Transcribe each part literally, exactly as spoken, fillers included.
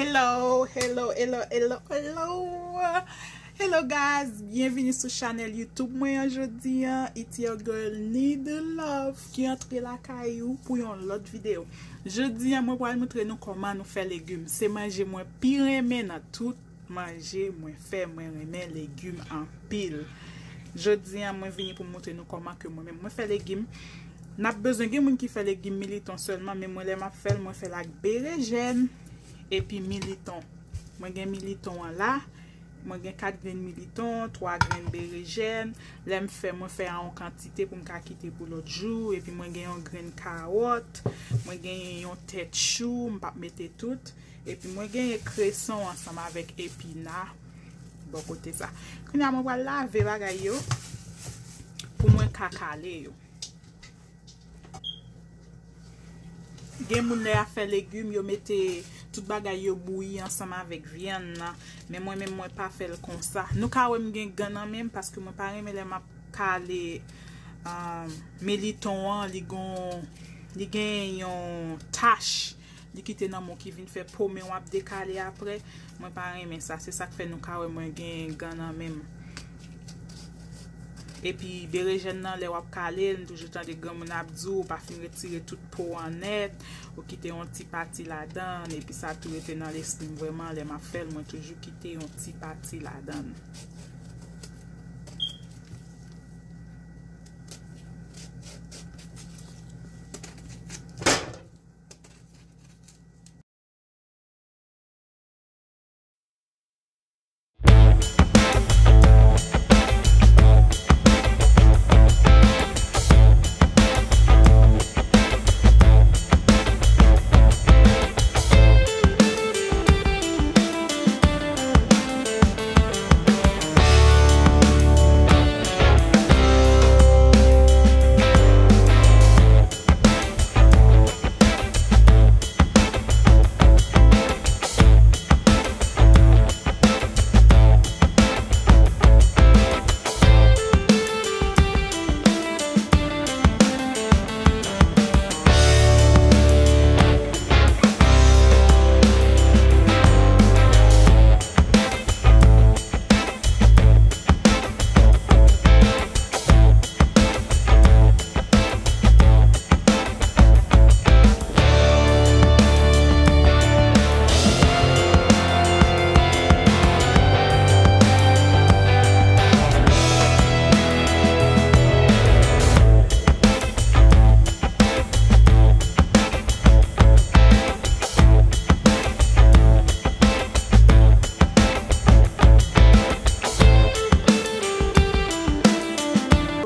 Hello, hello, hello, hello, hello. Hello guys, byenvini sou chanèl YouTube mwen an jodi an. It's your girl Need Love ki antre lakay ou pou yon lòt videyo. Jodi an mwen pral montre nou kòman nou fè legim. Se manje mwen pi renmen nan tout manje mwen fè, mwen renmen legim anpil. Jodi an mwen vini pou montre nou kòman ke mwen menm mwen fè legim. N ap bezwen gen moun ki fè legim militon sèlman, men mwen lè m ap fè l, mwen fè l ak berejèn epi militon. Mwen gen militon an la. Mwen gen kat grenn militon, twa grenn berejèn. Lè m fè, mwen fè a yon kantite pou m ka kite pou lòt jou. Epi mwen gen yon grenn kawòt. Mwen gen yon tèt chou, m p ap mete tout. Epi mwen gen kreson ansanm avèk epina bò kote sa. Kounye a mwen pral lave bagay yo pou mwen ka kale yo. Gen moun lè y ap fè legim, yo mete tout bagay yo bouyi ansanm avèk vyann nan. Men mwen menm mwen pa fè l konsa. Nou ka wè m gen gan nan men m paske mwen pa renmen lè m ap kale, um, militon an, li gon, li gen yon tach. Li kite nan men w ki vin fè po men w ap dekale apre. Mwen pa renmen sa. Se sa k fè nou ka wè mwen gen gan nan men m. Epi berejèn nan, lè w ap kale l, m toujou tande granmoun ap di w, ou pa fin retire tout po an nèt, ou kite yon ti pati ladan l, epi sa tou rete nan lespri m vrèman, lè m ap fè l, mwen toujou kite yon ti pati ladan l.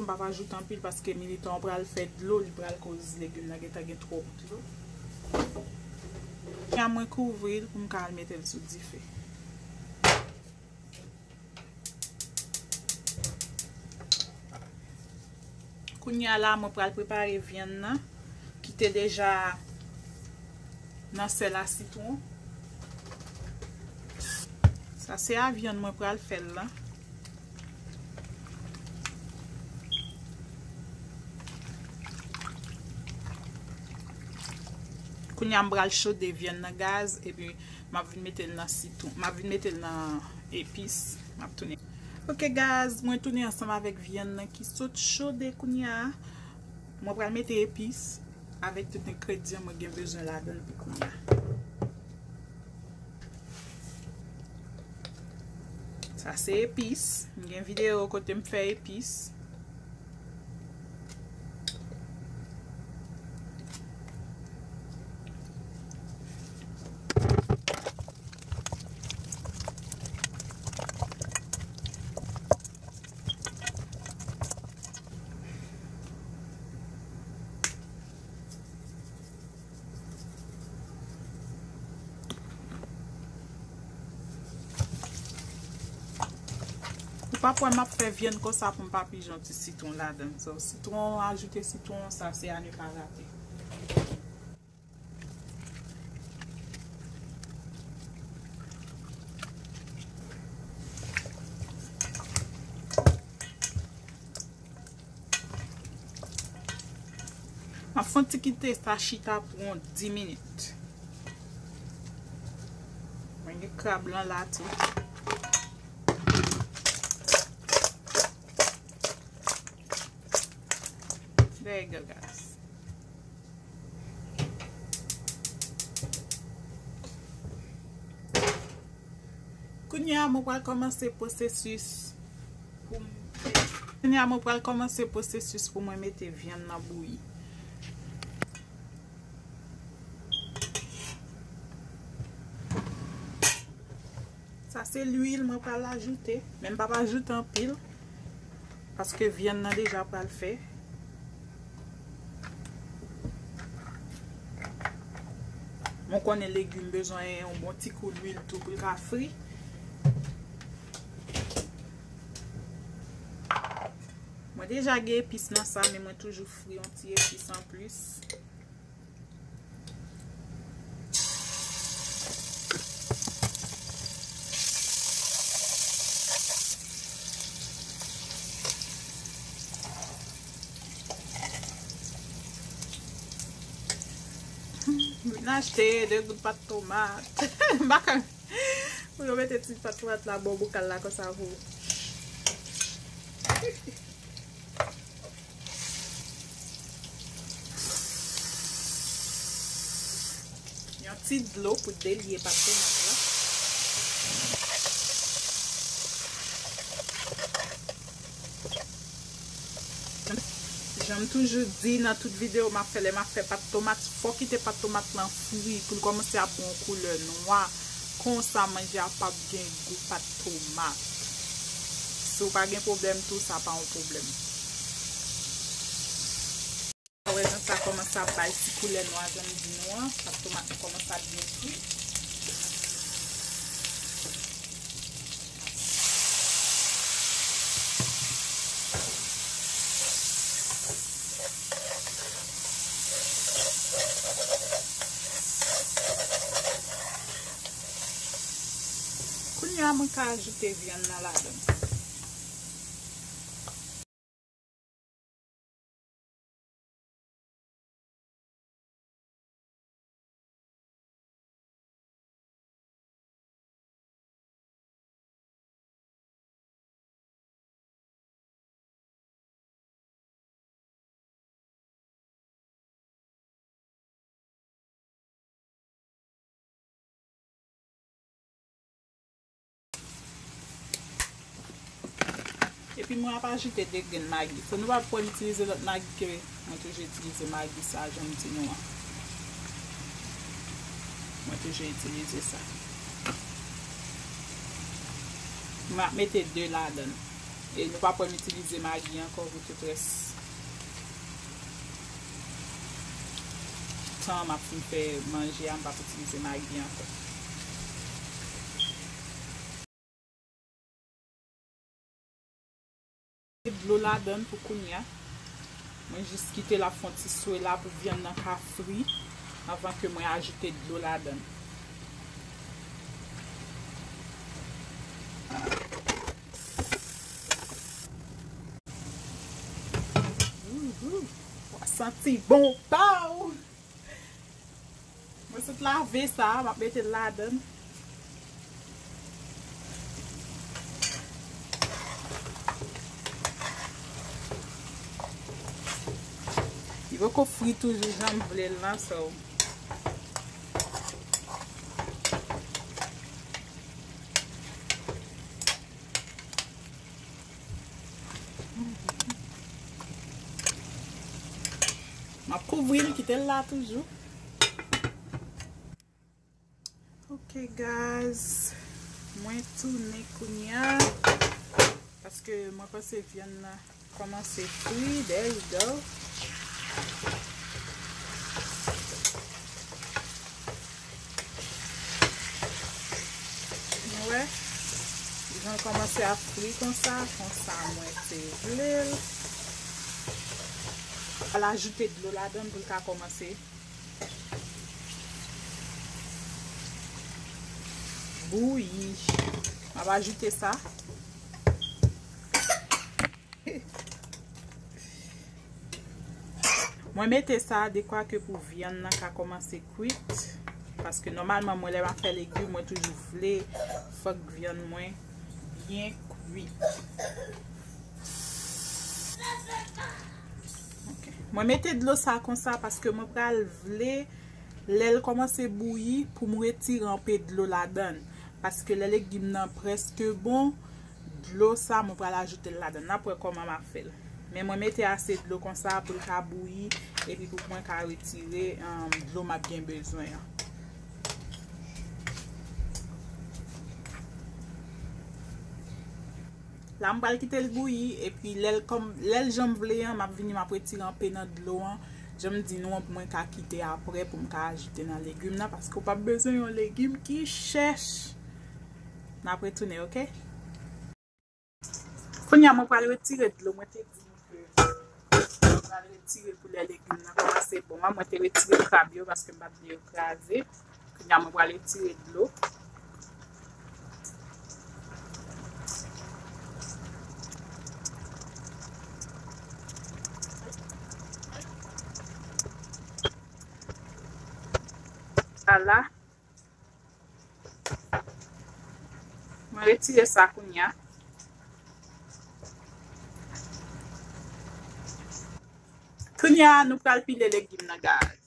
M pa pa ajoute anpil paske militon an pral fè dlo, li pral koz legim nan gentan gen twòp dlo. Kounye a mwen kouvri l pou m ka al mete l sou dife. Kounye a la, mwen pral prepare vyann nan ki te deja nan sèl a sitwon. Sa se a vyann mwen pral fè l la. Kounye a m pral chode vyann nan gaz, epi m ap vin mete l nan sitwon. M ap vin mete l nan epis. M ap tounen. Ok guys, mwen tounen ansanm avèk vyann nan ki sot chode kounye a. Mwen pral mete epis avèk tout engredyan mwen gen bezwen ladan l pou kounye a. Sa se epis. M gen videyo kote m fè epis. Ou p ap wè m ap fè vyann konsa pou m pa pije yon ti sitwon ladan l. So, sitwon, ajoute sitwon, sa se à ne pas rater. M ap fè yon ti kite sa chita pou yon dis minit. Gen krab lan la tou. There you go, guys. Kounye a, mwen pral kòmanse pwosesis pou m, kounye a, mwen pral kòmanse pwosesis pou mwen mete vyann nan bouyi. Sa se lwil mwen pral ajoute, men m p ap ajoute anpil, paske vyann nan deja pral fè. Mwen konnen legim bezwen yon bon ti kou lwil tou pou l ka fri. Mwen deja gen epis nan sa, men mwen toujou fri yon ti epis anplis. Vin achte de gout pat tomat. M pa ka. Pou yo mete ti pat tomat la bò bokal la konsa pou. Yon ti dlo pou delye pat tomat la. Jan m toujou di nan tout videyo m ap fè, lè m ap fè pat tomat, fò kite pat tomat lan fri pou l kòmanse ap pran yon koulè nwa. Konsa manje a p ap gen gou pat tomat. Si w pa gen pwoblèm tou, sa pa yon pwoblèm. Wè jan sa kòmanse ap bay ti koulè nwa jan m di nou an. Pat tomat nou kòmanse ap byen fri. Kounye a mwen ka ajoute vyann nan ladan. Epi mwen ap ajoute de grenn magi. So nou pa pral itilize lòt magi ke mwen toujou itilize magi sa, jan m di nou an. Mwen toujou itilize sa. Mwen ap mete de ladan l. E nou pa pral itilize magi ankò pou tout rès tan m ap fin fè manje a, m p ap itilize magi ankò. Dlo ladan l pou kounye a. Mwen jis kite l ap fè yon ti swe la pou vyann nan ka fri anvan ke mwen ajoute dlo ladan l. Ooh, ooh. Wa santi bon pa w. Mwen sot lave sa, m ap mete l ladan. Li poko fri toujou jan m vle l lan, so. M ap kouvri l, kite l la toujou. Ok, guys. Mwen tounen kounye a. Paske mwen panse vyann nan kòmanse fri. There you go. Nou wè, jan l kòmanse ap fri konsa, konsa mwen te vle l. Al ajoute dlo ladan l pou l ka kòmanse bouyi. M ap ajoute sa. Mwen mete sa dekwa ke pou vyann nan ka kòmanse kwit. Paske nòmalman, mwen, lè m ap fè legim, mwen toujou vle fòk vyann mwen byen kwit. Ok. Mwen mete dlo sa konsa paske mwen pral vle, lè l kòmanse bouyi, pou m retire anpe dlo ladan l. Paske lè legim nan prèske bon, dlo sa, mwen pral ajoute l ladan l. N ap wè kòman m ap fè l. Men mwen mete ase dlo konsa pou l ka bouyi, epi pou mwen ka retire, um, dlo m ap gen bezwen an. La, m pral kite l bouyi, epi lè l kòm, lè l jan m vle an, m ap vini, m ap retire anpe nan dlo an. Jan m di nou an, pou mwen ka kite apre, pou m ka ajoute nan legim nan, paske w p ap bezwen yon legim ki chèch. N ap retounen, ok? Kounye a, mwen pral retire dlo. Mwen te di nou ke mwen pral retire pou lè legim nan kòmanse bon an. Mwen te retire krab yo paske m pa t vle yo kraze. Kounye a, mwen pral retire dlo. Ala. Mwen retire sa kounye a. Kounye a, nou pral pile legim nan, guys.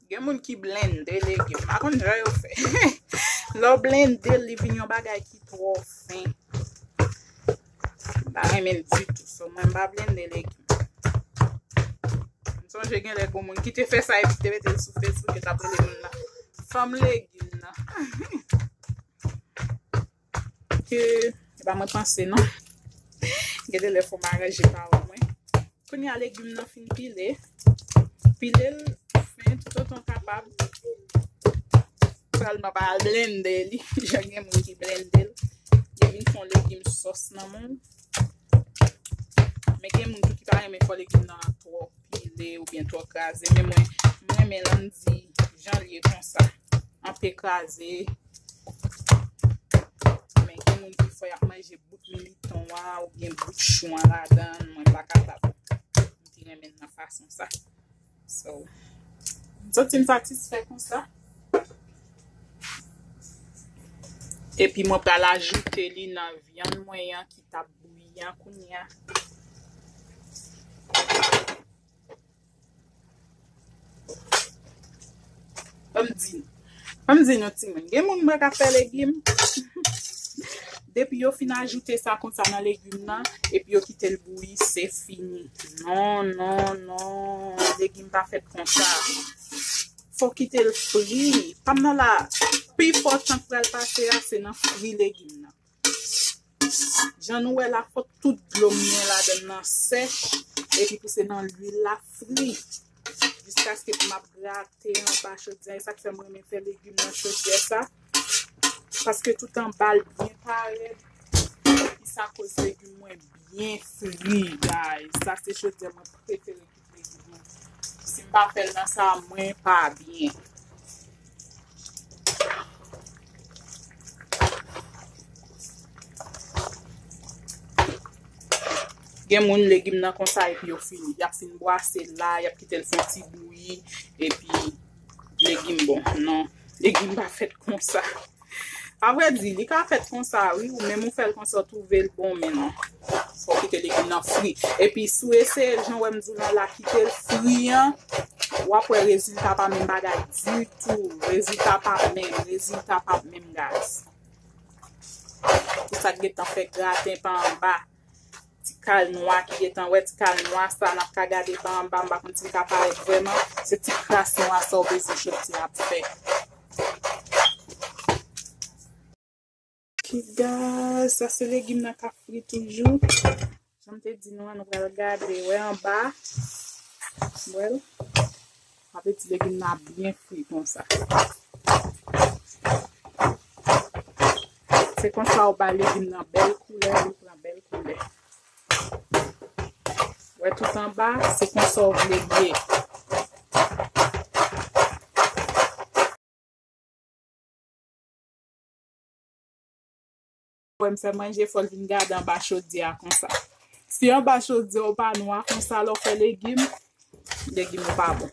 Gen moun ki blende legim. M pa konn jan yo fè. Lè w blende l, li vin yon bagay ki twò fen. M pa renmen l ditou. So, mwen, m pa blende legim. M sonje gen lè gon moun ki te fè sa epi te mete l sou Facebook, yo t ap rele moun nan fanm legim nan. Ke, e pa mwen panse, non. Gen de lè fò m aranje pawòl mwen. Kounye a legim nan fin pile. Pile l fen toutotan w kapab. Sèlman pa al blende li. Jan gen moun ki blende l. Li vin fè yon legim sòs nan men w. Men gen moun tou ki pa renmen fè legim nan twò pile oubyen twò kraze. Men mwen, mwen renmen l, ann di jan l ye konsa. Anpe kraze. Men gen moun ki fè y ap manje bout militon an oubyen bout chou an ladan l, mwen pa kapab. M pi renmen l nan fason sa. So, m santi m satisfè konsa. Epi mwen pral ajoute li nan vyann mwen an ki t ap bouyi an kounye a. Ban m di nou. Ban m di nou, timoun. Gen moun mwen k ap fè legim. Depi yo fin ajoute sa konsa nan legim nan, epi yo kite l bouyi, se fini. Non, non, non. Legim pa fèt konsa. Fò kite l fri. Pa m nan la, pi fò tan k pral pase a, se nan fri legim nan. Jan nou wè la, fòk tout dlo m gen ladan l nan sèch, epi pou se nan lwil la fri. Jiskaske pou m ap grate anba chodyè. E sa k fè m renmen fè legim nan chodyè sa. Paske tout anba l byen parèt. Epi sa koz legim mwen byen fri, guys. Sa se chodyè mwen prefere. Si m pa fè l nan sa, mwen pa byen. Gen moun legim nan konsa epi yo fini. Y ap fin bwase l la, y ap kite l fè yon ti bouyi, epi legim bon. Non, legim pa fèt konsa. Avrèdi, li ka fèt konsa, wi. Ou menm ou fè l konsa, ou twouve l bon, men non. Fò w kite legim nan fri. Epi, si w eseye l, jan w wè m di w lan la, kite l fri an, w ap wè rezilta pa menm bagay ditou. Rezilta pa menm, rezilta pa menm, guys. Pou sa k gentan fè graten pa anba. Ti kal nwa ki gentan wè, ti kal nwa sa n ap ka gade pa anba, m pa konn si l ka parèt vrèman. Se ti kras nwa sa w bezwen chodyè ap fè. Ok, guys, sa se legim nan k ap fri toujou. Jan m te di nou an, nou pral gade, wè anba. Wè l. Sa vle di legim nan ap byen fri konsa. Se konsa w bay legim nan bèl koulè, li pran bèl koulè. Wè tout anba, se konsa w vle l ye. Wè m fè manje, fò l vin gade anba chodyè a konsa. Si anba chodyè w pa nwa konsa lè w fè legim, legim ou pa bon.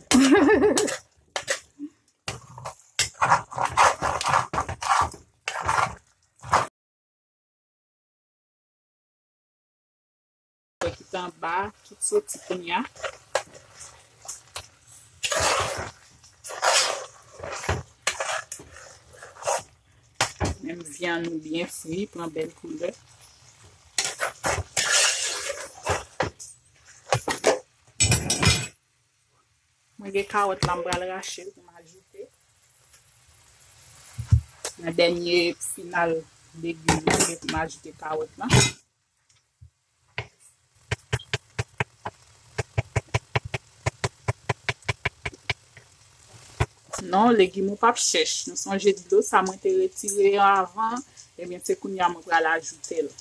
Kit anba, kit soti kounye a. Menm vyann nou byen fri, pran bèl koulè. Mwen gen kawòt la, m pral rache l pou m ajoute. Nan dènye final legim nan, gen pou m ajoute kawòt la. Non, legim ou p ap chèch. Nou sonje dlo sa mwen te retire an avan, ebyen se kounye a mwen pral ajoute l.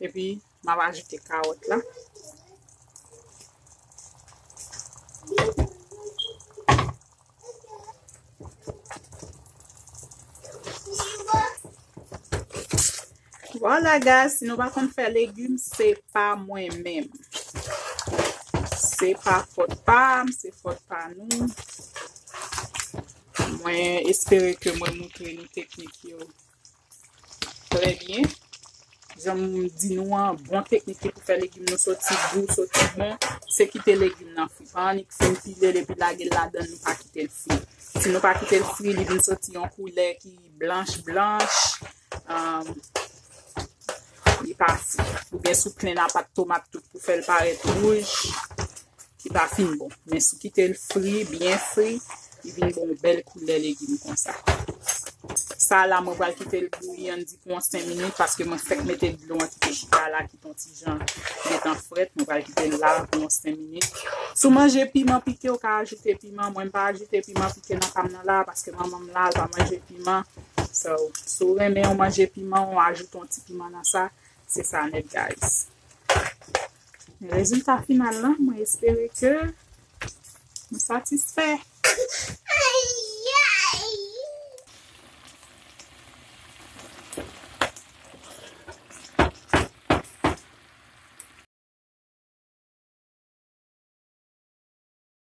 Epi, m ap ajoute kawòt la. Vwala, guys, si nou pa konn fè legim, se pa mwen menm. Se pa fòt pa m, se fòt pa nou. Mwen espere ke mwen montre nou teknik yo trè byen. Jan m di nou an, bon teknik ki pou fè legim nou soti gou, soti bon, se kite legim nan fri. Pa annik fin pile l epi lage l ladan, nou pa kite l fri. Si nou pa kite l fri, li vin soti yon koulè ki blanch, blanch. Um, li pa fri. Oubyen si w plen lapat tomat tout pou fè l parèt wouj, ki pa fin bon. Men si w kite l fri, byen fri, li vin ba w yon bèl koulè legim konsa. Sa la, mwen pral kite l bouyi, ann di pou yon senk minit, paske mwen fèk mete dlo an ki te chita la, ki te yon ti jan gentan frèt, mwen pral kite l la pou yon senk minit. Si w manje piman pike, ou ka ajoute piman. Mwen, m pa ajoute piman pike nan ka m nan la, paske manman m la, l pa manje piman. So, si w renmen w manje piman, w ajoute yon ti piman nan sa. Se sa nèt, guys. Rezilta final lan, mwen espere ke nou satisfè.